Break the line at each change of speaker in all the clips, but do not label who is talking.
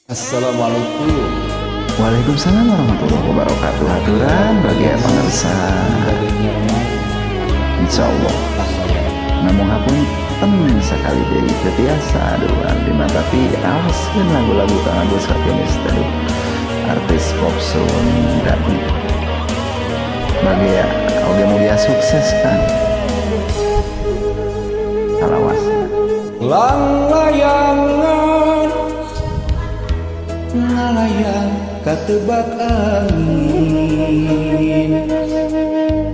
Assalamualaikum.
Waalaikumsalam warahmatullahi wabarakatuh. Aturan bagi pangarsa. Insyaallah. Namun hapunten sekali deui teu tiasa, aduh abdi mah, tapi awaskeun lagu-lagu Kang Agus Hakimis, aduh artis pop Sunda bagi ya oge mugia sukses kan salawas.
Lang layangan ngalayang katebak angin,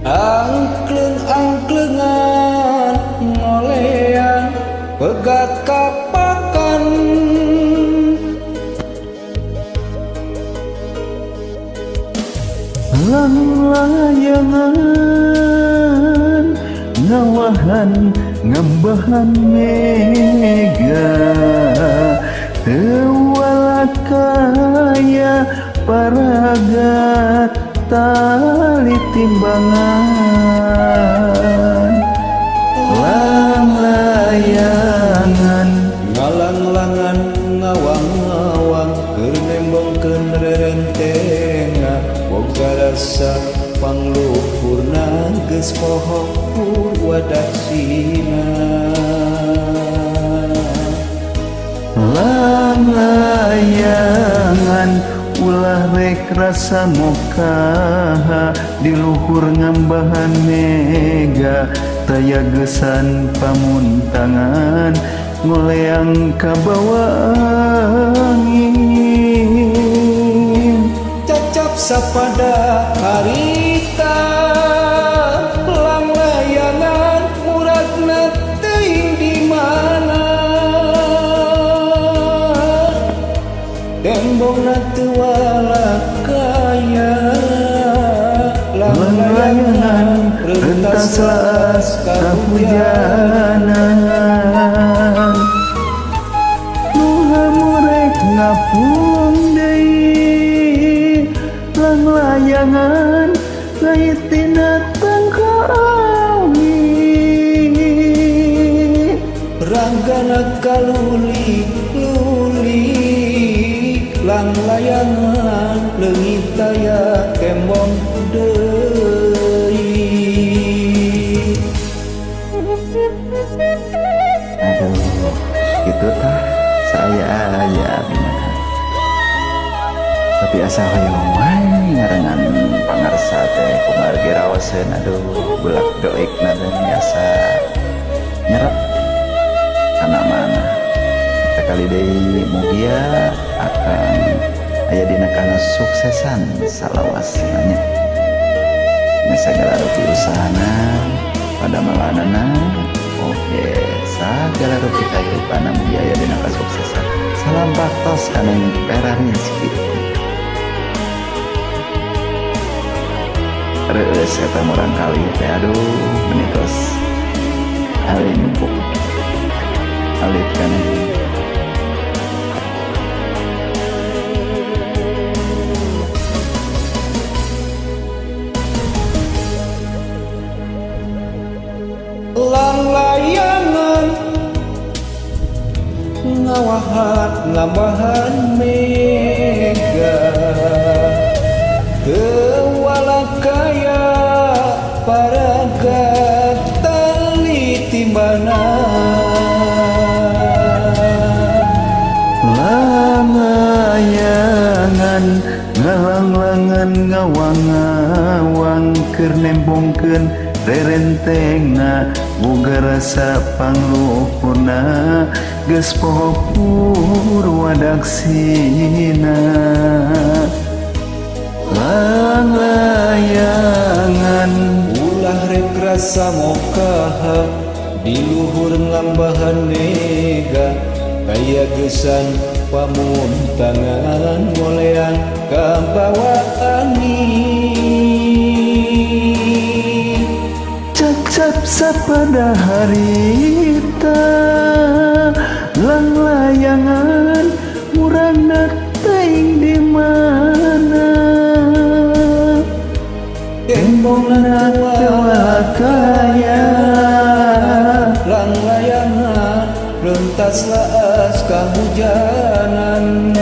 angkleng-angklengan ngoleang pegat kapakan.
Lang layangan ngawahan ngambahan mega tewalakaya paragat tali timbangan. Lang layangan
ngalang-langan ngawang-ngawang keur nembongkeun rerentenga boga rasa pangluhurna geus poho purwadaksina.
Lang layangan ulah rek rasa mokaha di luhur ngambahan mega taya gesan pamuntangan ngoleang kabawa angin.
Cacap sapada harita lang layangan muragna teuing di mana, tembongna teu walakaya. Lang layangan
rentas laas kahujanan nu hamurek ngapung deui. Lang layangan laitina tangka awi
ranggana kaluli luli. Lang layangan leungit daya tembong deui.
Aduh, gitu tah saya aja gimana. Tapi asa hoyong wae ngarengan pangarsa teh kumargi raoseun, aduh bulak doikna teh biasa nyerep kana mana. Sekali deui mugia akan aya dina kana suksesan salawasna nya. Nya sagala rupi usahana pada malanana oke sagala rupi kahirupanna mugia aya dina kasuksesan. Salam baktos kana Era Rizky. Reus eta murang kali teh, aduh meni tos alit numpuk alit kana.
Lang layangan ngawahan ngambahan mega tewalakaya paragat tali timbanan.
Lang layangan ngalanglangan ngawang-ngawang keur nembongkeun rerentengna boga rasa pangluhurna geus poho purwadaksina. Lang layangan
ulah rek rasa mokaha di luhur ngambahan mega kaya gesan pamuntangan ngoleang kabawa angin.
Cacap sapada harita lang layangan murangna teuing di mana,
tembongna
teu walakaya.
Lang layangan rentas laas kahujanan.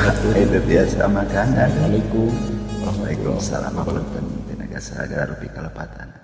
Itu biasa makan.
Assalamualaikum.
Waalaikumsalam warahmatullahi wabarakatuh. Tina sagala rupi kalepatan.